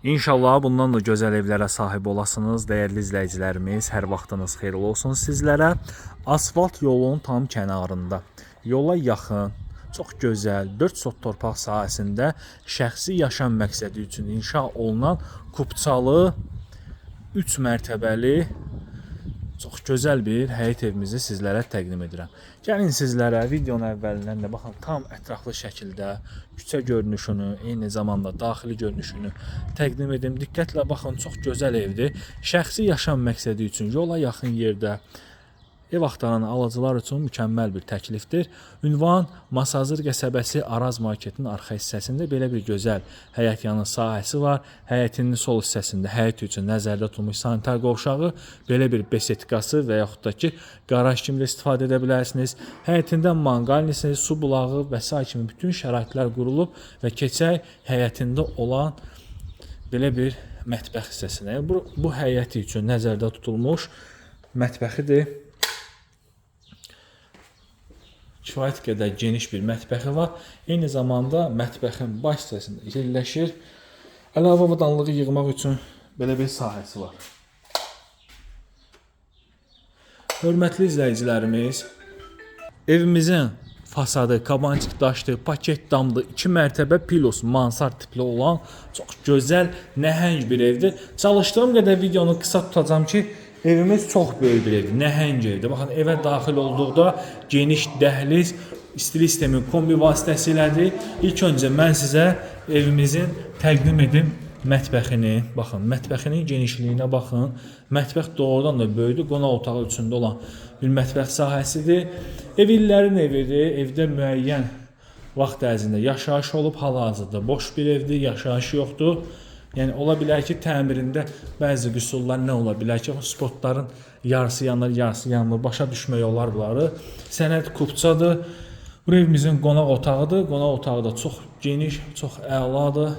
İnşallah bundan da gözəl evlərə sahib olasınız. Dəyərli izləyicilərimiz, hər vaxtınız xeyirli olsun sizlərə. Asfalt yolun tam kənarında, yola yaxın, çox gözəl 4 sot torpaq sahəsində şəxsi yaşam məqsədi üçün inşa olunan kupçalı 3 mərtəbəli çox gözəl bir həyət evimizi sizlərə təqdim edirəm. Gəlin sizlərə videonun əvvəlindən də baxın tam ətraflı şəkildə küçə görünüşünü, eyni zamanda daxili görünüşünü təqdim edim. Diqqətlə baxın, çox gözəl evdir. Şəxsi yaşam məqsədi üçün yola yaxın yerdə ev axtaran alıcılar üçün mükəmməl bir təklifdir. Ünvan Masazır qəsəbəsi Araz marketinin arxa hissəsində belə bir gözəl həyət yanı sahəsi var. Həyətinin sol hissəsində həyət üçün nəzərdə tutulmuş sanitar qovşağı, belə bir besetkası və yaxud da ki, qaraj kimi də istifadə edə bilərsiniz. Həyətində manqalnisi, su bulağı və sair kimi bütün şəraitlər qurulub və keçək həyətində olan belə bir mətbəx hissəsinə. Bu həyəti üçün nəzərdə tutulmuş mətbəxidir. Kifayət qədər geniş bir mətbəxi var. Eyni zamanda mətbəxin baş hissəsində yerləşir. Əlavə avadanlığı yığmaq üçün belə bir sahəsi var. Hörmətli izləyicilərimiz, evimizin fasadı kabançik daşdır, paket damdır, 2 mərtəbə pilos mansard tipli olan çox gözəl, nəhəng bir evdir. Çalışdığım qədər videonu qısa tutacağam ki, evimiz çox böyük bir evdir, nəhəng evdir. Baxın, evə daxil olduqda geniş dəhliz, istilik sistemi kombi vasitəsilədir. İlk öncə mən sizə evimizin təqdim edim mətbəxini. Baxın, mətbəxinin genişliyinə baxın. Mətbəx doğrudan da böyükdür. Qonaq otağı içində olan bir mətbəx sahəsidir. Ev illərin evidir. Evdə müəyyən vaxt ərzində yaşayış olub, hal-hazırda boş bir evdir, yaşayış yoxdur. Yəni ola bilər ki, təmirində bəzi qüsurlar nə ola bilər ki, spotların yarısı yanır, yarısı yanmır. Başa düşmək olar bunları. Sənəd kupçadır. Bu evimizin qonaq otağıdır. Qonaq otağı da çox geniş, çox əladır.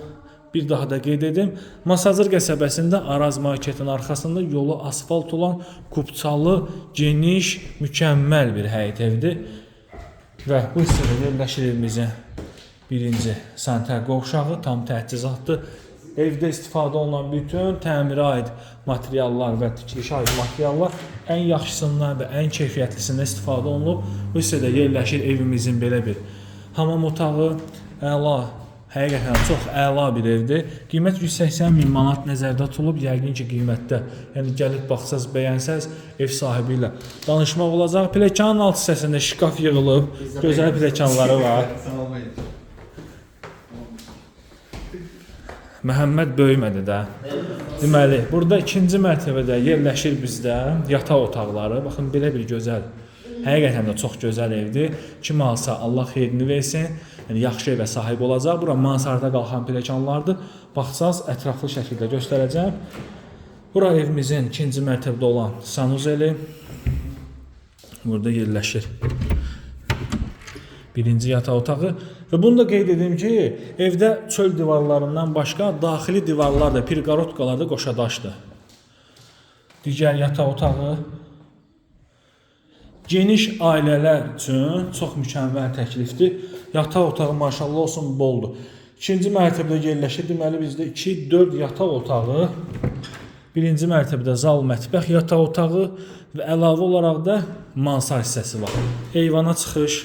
Bir daha da qeyd edim. Masazır qəsəbəsində Araz marketin arxasında yolu asfalt olan kupçalı, geniş, mükəmməl bir həyət evdir. Və bu hissədə yerləşir evimizin birinci sanitar qovşağı, tam təchizatdır. Evdə istifadə olunan bütün təmirə aid materiallar və tikilişə aid materiallar ən yaxşısından və ən keyfiyyətlisindən istifadə olunub. Bu hissədə yerləşir evimizin belə bir hamam otağı. Əla, həqiqətən çox əla bir evdir. Qiymət 180 min manat nəzərdə tutulub. Yəqin ki, qiymətdə, yəni gəlib baxsaz, bəyənsəz ev sahibi ilə danışmaq olacaq. Pilləkənin alt hissəsində şkaf yığılıb. Gözəl pilləkənləri var. Məhəmməd böyümədi də. Deməli, burada ikinci mərtəbədə yerləşir bizdə yataq otaqları. Baxın, belə bir gözəl, həqiqətən də çox gözəl evdir. Kim alsa Allah xeyrini versin. Yəni yaxşı evə sahib olacaq. Bura mansarda qalxan pilləkənlardır. Baxsaz ətraflı şəkildə göstərəcəm. Bura evimizin ikinci mərtəbədə olan sanuzeli. Burada yerləşir birinci yataq otağı. Və bunu da qeyd edim ki, evdə çöl divarlarından başqa daxili divarlar da, pirqarotkalar da qoşadaşdır. Digər yataq otağı. Geniş ailələr üçün çox mükəmməl təklifdir. Yataq otağı maşallah olsun boldur. İkinci mərtəbədə yerləşir. Deməli bizdə 2-4 yataq otağı, birinci mərtəbədə zal, mətbəx yataq otağı və əlavə olaraq da mansard hissəsi var. Eyvana çıxış.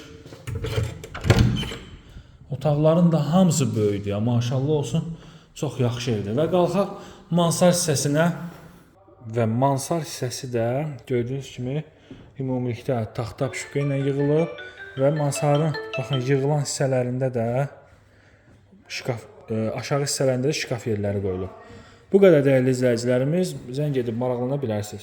Otaqların da hamısı böyükdür ya, maşallah olsun. Çox yaxşı evdir. Və qalxaq mansard hissəsinə. Və mansard hissəsi də gördüyünüz kimi ümumilikdə taxta püşpə ilə yığılıb və mansardın baxın yığılan hissələrində də şkaf, aşağı hissələrində də şkaf yerləri qoyulub. Bu qədər dəyərli izləyicilərimiz, zəng edib maraqlana bilərsiniz.